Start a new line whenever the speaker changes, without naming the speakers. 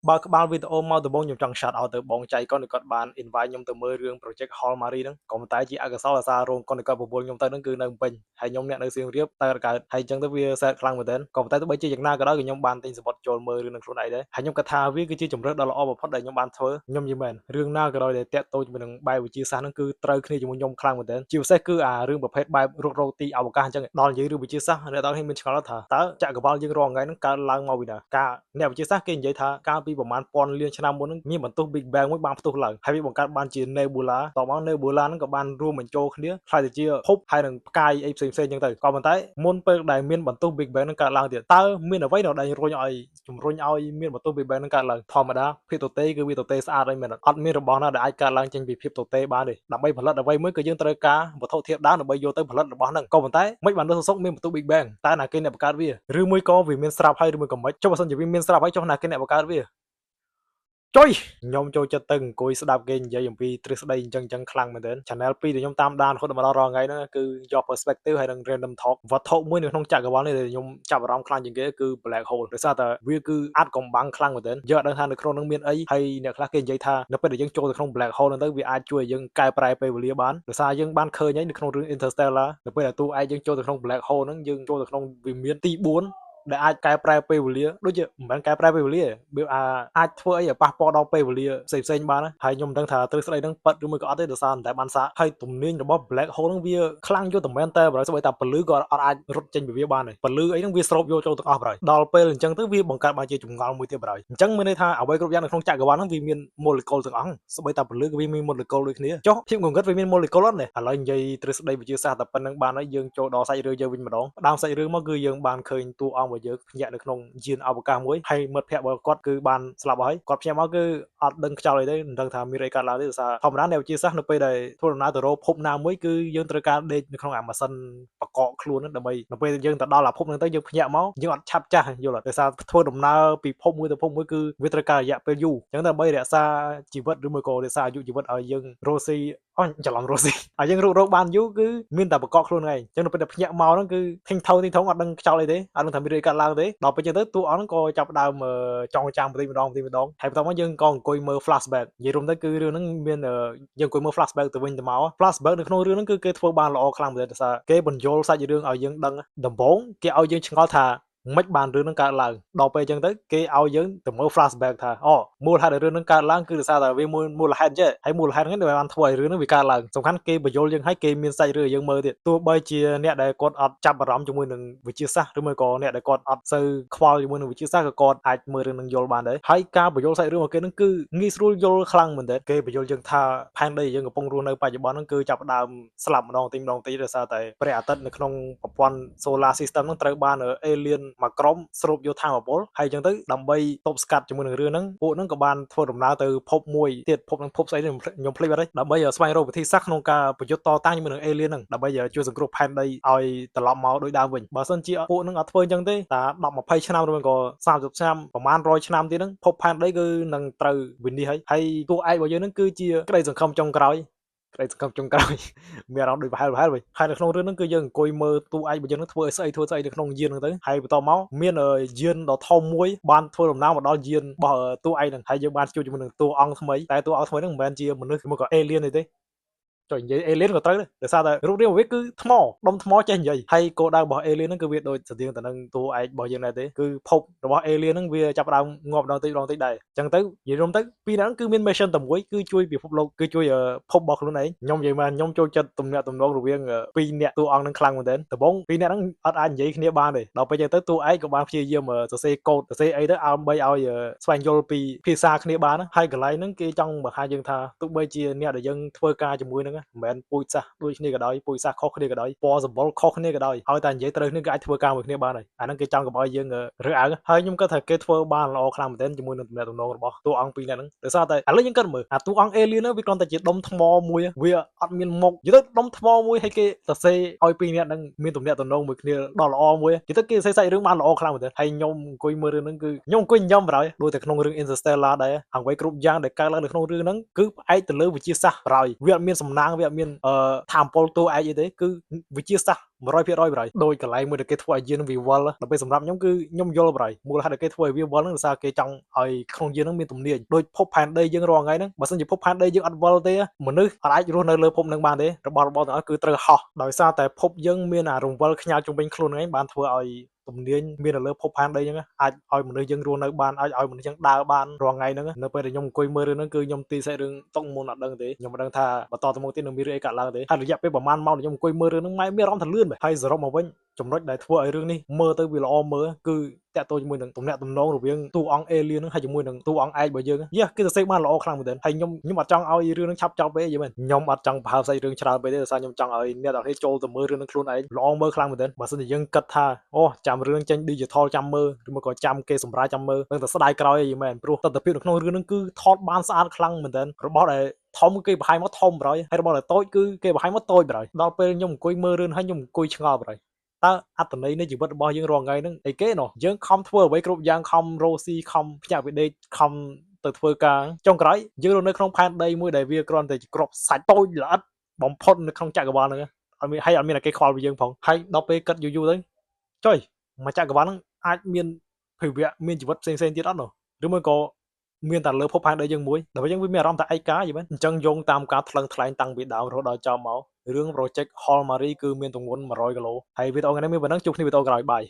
បើក្បាលវីដេអូមកដំបូងខ្ញុំចង់ shout out ទៅបងចៃកុនដែលគាត់បាន invite ខ្ញុំទៅមើលរឿង Project Hail Mary ហ្នឹងក៏ប៉ុន្តែជាអកុសលអាសាររោងកុនដែលគាត់បបួលខ្ញុំទៅហ្នឹងគឺនៅភ្នំពេញហើយខ្ញុំអ្នកនៅសៀមរាបតែកើតហើយអញ្ចឹងទៅវា sad ខ្លាំងមែនទែនក៏ប៉ុន្តែទោះបីជាយ៉ាងណាក៏ដោយក៏ខ្ញុំបានទិញសំបុត្រចូលមើលរឿងនឹងខ្លួនឯងដែរហើយខ្ញុំគិតថាវាគឺជាជម្រើសដ៏ល្អបំផុតដែលខ្ញុំបានធ្វើខ្ញុំនិយាយមែនរឿងណាក៏ដោយដែលតាក់ទងជាមួយនឹងបែបវិទ្យាសាស្ត្រហ្នឹងគឺត្រូវគ្នាជាមួយខ្ញុំខ្លាំងមែនទែនជាពិសេសគឺអារឿងប្រភេទបែបរុករកទីអវកាសអញ្ចឹងដល់និយាយរឿងវិទ្យាសាស្ត្រអ្នកទាំងនេះមានឆ្ងល់ថាតើចក្រវាលយើងរាល់ថ្ងៃហ្នឹងកើតឡើងមកពីណាការអ្នកវិទ្យាសាស្ត្រគេនិយាយថាកាលពីប្រមាណពាន់លានឆ្នាំមុនហ្នឹងមានបន្ទុះ Big Bang មួយបានផ្ទុះឡើងហើយវាបង្កើតបានជា Nebula តមក Nebula ហ្នឹងក៏បានរួមបញ្ចូលគ្នាក្លាយទៅជាភពហើយនឹងផ្កាយអីផ្សេងៗអញ្ចឹងទៅក៏ប៉ុន្តែមុនពេលដែលមានបន្ទុះ Big Bang ហ្នឹងកើតឡើងទៀតតើមានអ្វីនៅដែលរុញឲ្យជំរុញឲ្យមានបន្ទុះ Big Bang ហ្នឹងកើតឡើងធម្មតាភាពទទេគឺវាទទេស្អាតហើយមែនអត់មានរបស់ណាដែលអាចកើតឡើងចេញពីភាពទទេបានទេដើម្បីផលិតអ្វីមួយគឺយើងត្រូវការវត្ថុធាតុដើមដើម្បីយកទៅផលិតរបស់ហ្នឹងក៏ប៉ុន្តែមិនបាននៅសុខមានបន្ទុះ Big Bang តើណាគេអ្នកបង្កើតវាឬមួយក៏វាមានស្រាប់ហើយឬមួយក៏មិនចុះបើសិនជាវាមានស្រាប់ហើយចុះណាគេអ្នកបង្កើតវាចុយខ្ញុំចូលចិត្តទៅអង្គុយស្ដាប់គេនិយាយអំពីទ្រឹស្ដីអញ្ចឹងអញ្ចឹងខ្លាំងមែនទែន Channel 2ដែលខ្ញុំតាមដានរហូតមកដល់រាល់ថ្ងៃហ្នឹងគឺ Your Perspective ហើយនិង Random Talk វត្ថុមួយនៅក្នុងចក្រវាលនេះដែលខ្ញុំចាប់អារម្មណ៍ខ្លាំងជាងគេគឺ Black Hole ដោយសារតែវាគឺអាចកំបាំងខ្លាំងមែនទែនយើងអត់ដឹងថានៅក្នុងហ្នឹងមានអីហើយអ្នកខ្លះគេនិយាយថានៅពេលដែលយើងចូលទៅក្នុង Black Hole ហ្នឹងទៅវាអាចជួយឲ្យយើងកែប្រែពេលវេលាបានដោយសារយើងបានឃើញហើយនៅក្នុងរឿង Interstellar នៅពេលដែលតួឯកយើងចូលទៅក្នុង Black Hole ហ្នឹងយើងចូលទៅក្នុងវិមានទី4ដែលអាចកែប្រែពេលវេលាដូចជាមិនមែនកែប្រែពេលវេលាវាអាចធ្វើអីឲ្យប៉ះពាល់ដល់ពេលវេលាផ្សេងផ្សេងបានហើយខ្ញុំមិនដឹងថាទ្រឹស្ដីហ្នឹងពិតឬមួយក៏អត់ទេដោយសារមិនតែបានសាកហើយទំនាញរបស់ black hole ហ្នឹងវាខ្លាំងយកតែមែនតើបើស្បីតែពន្លឺក៏អត់អាចរត់ចេញពីវាបានដែរពន្លឺអីហ្នឹងវាស្រូបយកចូលទាំងអស់បើដល់ពេលអញ្ចឹងទៅវាបង្កើតបានជាចម្ងល់មួយទៀតបើអញ្ចឹងមានន័យថាអ្វីគ្រប់យ៉ាងនៅក្នុងចក្រវាលហ្នឹងវាមាន molecule ទាំងអស់ស្បីតែពន្លឺក៏វាមាន molecule ដូចគ្នាចុះភាពងងឹតវាមាន molecule អត់នេះឥឡូវនិយាយទ្រឹស្ដីវិទ្យាសាស្ត្រតែប៉ុណ្្នឹងបានហើយយើងចូលដល់សាច់រឿងយើងវិញម្ដងផ្ដើមសាច់រឿងមកគឺយើងបានឃើញតួអង្គរបស់យើងភ្ញាក់នៅក្នុងយានអវកាសមួយហើយមិត្តភ័ក្តិរបស់គាត់គឺបានស្លាប់ហើយគាត់ភ្ញាក់មកគឺអត់ដឹងខ្យល់អីទេមិនដឹងថាមានអីកើតឡើងទេដោយសារធម្មតាអ្នកវិទ្យាសាស្ត្រនៅពេលដែលធ្វើដំណើរទៅរកភពណាមួយគឺយើងត្រូវការដេកនៅក្នុងអាម៉ាស៊ីនបកកខ្លួនហ្នឹងដើម្បីនៅពេលយើងទៅដល់អាភពហ្នឹងទៅយើងភ្ញាក់មកយើងអត់ឆាប់ចាស់យល់អត់ដោយសារធ្វើដំណើរពីភពមួយទៅភពមួយគឺវាត្រូវការរយៈពេលយូរអញ្ចឹងដើម្បីរក្សាជីវិតឬមួយក៏រក្សាអាយុជីវិតឲ្យយើងរស់ស៊ីអូច្រឡំរស់ស៊ីឲ្យយើងរករោគបានយូរគឺមានតែបកកខ្លួនឯងអញ្ចឹងនៅពេលដែលភ្ញាក់មកហ្នឹងគឺធិញថោធិញថងអត់ដឹងខ្យល់អីទេអត់ដឹងថាមានរឿងកើតឡើងទេដល់ពេលអញ្ចឹងទៅតួអង្គហ្នឹងក៏ចាប់ផ្ដើមចងចាំបន្តិចម្ដងបន្តិចម្ដងហើយបន្ទាប់មកយើងក៏អង្គុយមើល flashback និយាយរួមទៅគឺរឿងហ្នឹងមានយើងអង្គុយមើល flashback ទៅវិញទៅមក flashback នៅក្នុងរឿងហ្នឹងគឺគេធ្វើបានល្អខ្លាំងមែនទែនដោយសារគេបញ្យល់សាច់រឿងឲ្យយើងដឹងដំបូងគេឲ្យយើងឆ្ងល់ថាមិនបានរឿងហ្នឹងកើតឡើងដល់ពេលអញ្ចឹងទៅគេឲ្យយើងទៅមើល flashback ថាអូមូលហេតុដែលរឿងហ្នឹងកើតឡើងគឺដោយសារតែវាមូលហេតុចេះហើយមូលហេតុហ្នឹងដែលបានធ្វើឲ្យរឿងហ្នឹងវាកើតឡើងសំខាន់គេបញ្យល់យើងឲ្យគេមានសាច់រឿងឲ្យយើងមើលទៀតទោះបីជាអ្នកដែលគាត់អត់ចាប់អារម្មណ៍ជាមួយនឹងវិទ្យាសាស្ត្រឬមួយក៏អ្នកដែលគាត់អត់សូវខ្វល់ជាមួយនឹងវិទ្យាសាស្ត្រក៏គាត់អាចមើលរឿងហ្នឹងយល់បានដែរហើយការបញ្យល់សាច់រឿងរបស់គេហ្នឹងគឺងាយស្រួលយល់ខ្លាំងមែនទែនគេបញ្យល់យើងថាផែនដីយើងកំពុងរស់នៅបច្ចុប្បន្នហ្នឹងគឺចាប់ផ្ដើមស្លាប់ម្ដងតិចម្ដងតិចដោយសារតែព្រះអាទិត្យនៅក្នុងប្រព័ន្ធ solar system ហ្នឹងត្រូវបាន alien មួយក្រុមស្រូបយកថាមពលហើយអញ្ចឹងទៅដើម្បីទប់ស្កាត់ជាមួយនឹងរឿងហ្នឹងពួកហ្នឹងក៏បានធ្វើដំណើរទៅភពមួយទៀតភពហ្នឹងភពស្អីខ្ញុំភ្លេចបាត់ហើយដើម្បីស្វែងរកវិធីសាស្ត្រក្នុងការប្រយុទ្ធតតាំងជាមួយនឹង alien ហ្នឹងដើម្បីជួយសង្គ្រោះផែនដីឲ្យត្រឡប់មកដូចដើមវិញបើសិនជាពួកហ្នឹងអត់ធ្វើអញ្ចឹងទេតា10 20ឆ្នាំឬក៏30ឆ្នាំប្រហែល100ឆ្នាំទៀតហ្នឹងភពផែនដីគឺនឹងត្រូវវិនិច្ឆ័យហើយតួឯករបស់យើងហ្នឹងគឺជាក្តីសង្ឃឹមចុងក្រោយក្តីសង្ឃឹមចុងក្រោយមានអារម្មណ៍ដូចប្រហែលប្រហែលវិញហើយនៅក្នុងរឿងហ្នឹងគឺយើងអង្គុយមើលតួឯករបស់យើងហ្នឹងធ្វើឲ្យស្អីធ្វើស្អីនៅក្នុងយានហ្នឹងទៅហើយបន្ទាប់មកមានយានដ៏ធំមួយបានធ្វើដំណើរមកដល់យានរបស់តួឯកហ្នឹងហើយយើងបានជួបជាមួយនឹងតួអង្គថ្មីតែតួអង្គថ្មីហ្នឹងមិនមែនជាមនុស្សឬមកក៏ alien ទេចុះនិយាយ alien ក៏ត្រូវដែរដោយសារតែរូបរាងវាគឺថ្មដុំថ្មចេះនិយាយហើយគោលដៅរបស់ alien ហ្នឹងគឺវាដូចស្តៀងទៅនឹងតួឯករបស់យើងដែរទេគឺភពរបស់ alien ហ្នឹងវាចាប់ផ្ដើមងាប់ម្ដងតិចម្ដងតិចដែរអញ្ចឹងទៅនិយាយរួមទៅពីរហ្នឹងគឺមាន mission តែមួយគឺជួយពិភពលោកគឺជួយភពរបស់ខ្លួនឯងខ្ញុំនិយាយមកខ្ញុំចូលចិត្តទំនាក់ទំនងរវាងពីរនាក់តួអង្គហ្នឹងខ្លាំងមែនទែនដំបូងពីរនាក់ហ្នឹងអត់អាចនិយាយគ្នាបានទេដល់ពេលអញ្ចឹងទៅតួឯកក៏បានព្យាយាមសរសេរកូដសរសេរអីទៅដើម្បីឲ្យស្វែងយល់ពីភាសាគ្នាបានហើយកន្លែងហ្នឹងគេចង់បង្ហាញយើងថាទោះបីជាអ្នកដែលយើងធ្វើការជាមួយហ្នឹងមិនមែនពូជសាសន៍ដូចគ្នាក៏ដោយពូជសាសន៍ខុសគ្នាក៏ដោយពណ៌សម្បុរខុសគ្នាក៏ដោយឲ្យតែនិយាយត្រូវគ្នាក៏អាចធ្វើការមួយគ្នាបានហើយអាហ្នឹងគេចង់កុំឲ្យយើងរើសអើងហើយខ្ញុំគិតថាគេធ្វើបានល្អខ្លាំងមែនទែនជាមួយនឹងទំនាក់ទំនងរបស់តួអង្គពីរនាក់ហ្នឹងដោយសារតែឥឡូវយើងគិតមើលអាតួអង្គ alien ហ្នឹងវាគ្រាន់តែជាដុំថ្មមួយវាអត់មានមុខនិយាយទៅដុំថ្មមួយហើយគេសរសេរឲ្យពីរនាក់ហ្នឹងមានទំនាក់ទំនងមួយគ្នាដ៏ល្អមួយនិយាយទៅគេសរសេរសាច់រឿងបានល្អខ្លាំងមែនទែនហើយខ្ញុំអង្គុយមើលរឿងហ្នឹងគឺខ្ញុំអង្គុយញ៉ាំបណ្ដោយដូចតែក្នុងរឿង Interstellar ដែរអ្វីគ្រប់យ៉ាងដែលកើតឡើងនៅក្នុងរឿងហ្នឹងគឺផ្អែកទៅលើវិទ្យាសាស្ត្របណ្ដោយវាអត់មានសំណាង សាងវាអត់មានអឺថាមពលតួឯកអីទេគឺវិទ្យាសាស្ត្រ100%ប្រហែលដោយកន្លែងមួយដែលគេធ្វើឲ្យយានវាវិលដល់ពេលសម្រាប់ខ្ញុំគឺខ្ញុំយល់ប្រហែលមូលហេតុដែលគេធ្វើឲ្យវាវិលហ្នឹងដោយសារគេចង់ឲ្យក្នុងយានហ្នឹងមានទំនាញដូចភពផែនដីយើងរាល់ថ្ងៃហ្នឹងបើសិនជាភពផែនដីយើងអត់វិលទេមនុស្សអត់អាចរស់នៅលើភពហ្នឹងបានទេរបស់របរទាំងអស់គឺត្រូវហោះដោយសារតែភពយើងមានអារង្វិលខ្ញាល់ជុំវិញខ្លួនហ្នឹងឯងបានធ្វើឲ្យទំនាញមាននៅលើភពផែនដីហ្នឹងអាចឲ្យមនុស្សយើងរស់នៅបានអាចឲ្យមនុស្សយើងដើរបានរាល់ថ្ងៃហ្នឹងនៅពេលដែលខ្ញុំអង្គុយមើលរឿងហ្នឹងគឺខ្ញុំទីសាច់រឿងតុកមុនអត់ដឹងទេខ្ញុំមិនដឹងថាបន្តទៅមុខទៀតនឹងមានរឿងអីកើតឡើងទេហើយរយៈពេលប្រហែលម៉ោងដែលខ្ញុំអង្គុយមើលរឿងហ្នឹងម៉ែមានអារម្មណ៍ថាលឿនបែហើយសរុបមកវិញចំណុចដែលធ្វើឲ្យរឿងនេះមើលទៅវាល្អមើលគឺតាក់ទងជាមួយនឹងទំនាក់ទំនងរវាងតួអង្គ alien ហ្នឹងហើយជាមួយនឹងតួអង្គឯករបស់យើងយ៉ាគឺសរសេរបានល្អខ្លាំងមែនទែនហើយខ្ញុំខ្ញុំអត់ចង់ឲ្យរឿងហ្នឹងឆាប់ចប់ពេកយល់មែនខ្ញុំអត់ចង់ប្រហើបសាច់រឿងច្រើនពេកទេដោយសារខ្ញុំចង់ឲ្យអ្នកទាំងអស់គ្នាចូលទៅមើលរឿងហ្នឹងខ្លួនឯងល្អមើលខ្លាំងមែនទែនបើសិនជាយើងគិតថាអូចាំរឿងចេញ digital ចាំមើលឬមកក៏ចាំគេសម្រាយចាំមើលនឹងតែស្ដាយក្រោយយល់មែនព្រោះទស្សនវិជ្ជានៅក្នុងរឿងហ្នឹងគឺថតបានស្អាតខ្លាំងមែនទែនរបស់ដែលធំគេបង្ហាញមកធំប្រហើយហើយរបស់ដែលតូចគឺគេបង្ហាញមកតូចប្រហើយដល់ពេលខ្ញុំអង្គុយមើលរឿងហើយខ្ញុំអង្គុយឆ្ងល់ប្រហើយតើអត្តន័យនៃជីវិតរបស់យើងរាល់ថ្ងៃហ្នឹងអីគេណោះយើងខំធ្វើអ្វីគ្រប់យ៉ាងខំរកស៊ីខំភ្ញាក់ពីដេកខំទៅធ្វើការចុងក្រោយយើងរស់នៅក្នុងផែនដីមួយដែលវាគ្រាន់តែជាគ្រាប់សាច់តូចល្អិតបំផុតនៅក្នុងចក្រវាលហ្នឹងអត់មានហើយអត់មានតែគេខ្វល់ពីយើងផងហើយដល់ពេលគិតយូរយូរទៅចុយមួយចក្រវាលហ្នឹងអាចមានភាវៈមានជីវិតផ្សេងៗទៀតអត់ណោះឬមួយក៏មានតែលើភពផែនដីយើងមួយដល់ពេលយើងវាមានអារម្មណ៍ថាឯកាយល់មែនអញ្ចឹងយោងតាមការថ្លឹងថ្លែងតាំងពីដើមរហូតដល់ចប់មករឿង Project Hail Mary គឺមានទម្ងន់100គីឡូហើយវីដេអូថ្ងៃនេះមានប៉ុណ្ណឹងជួបគ្នាវីដេអូក្រោយ bye.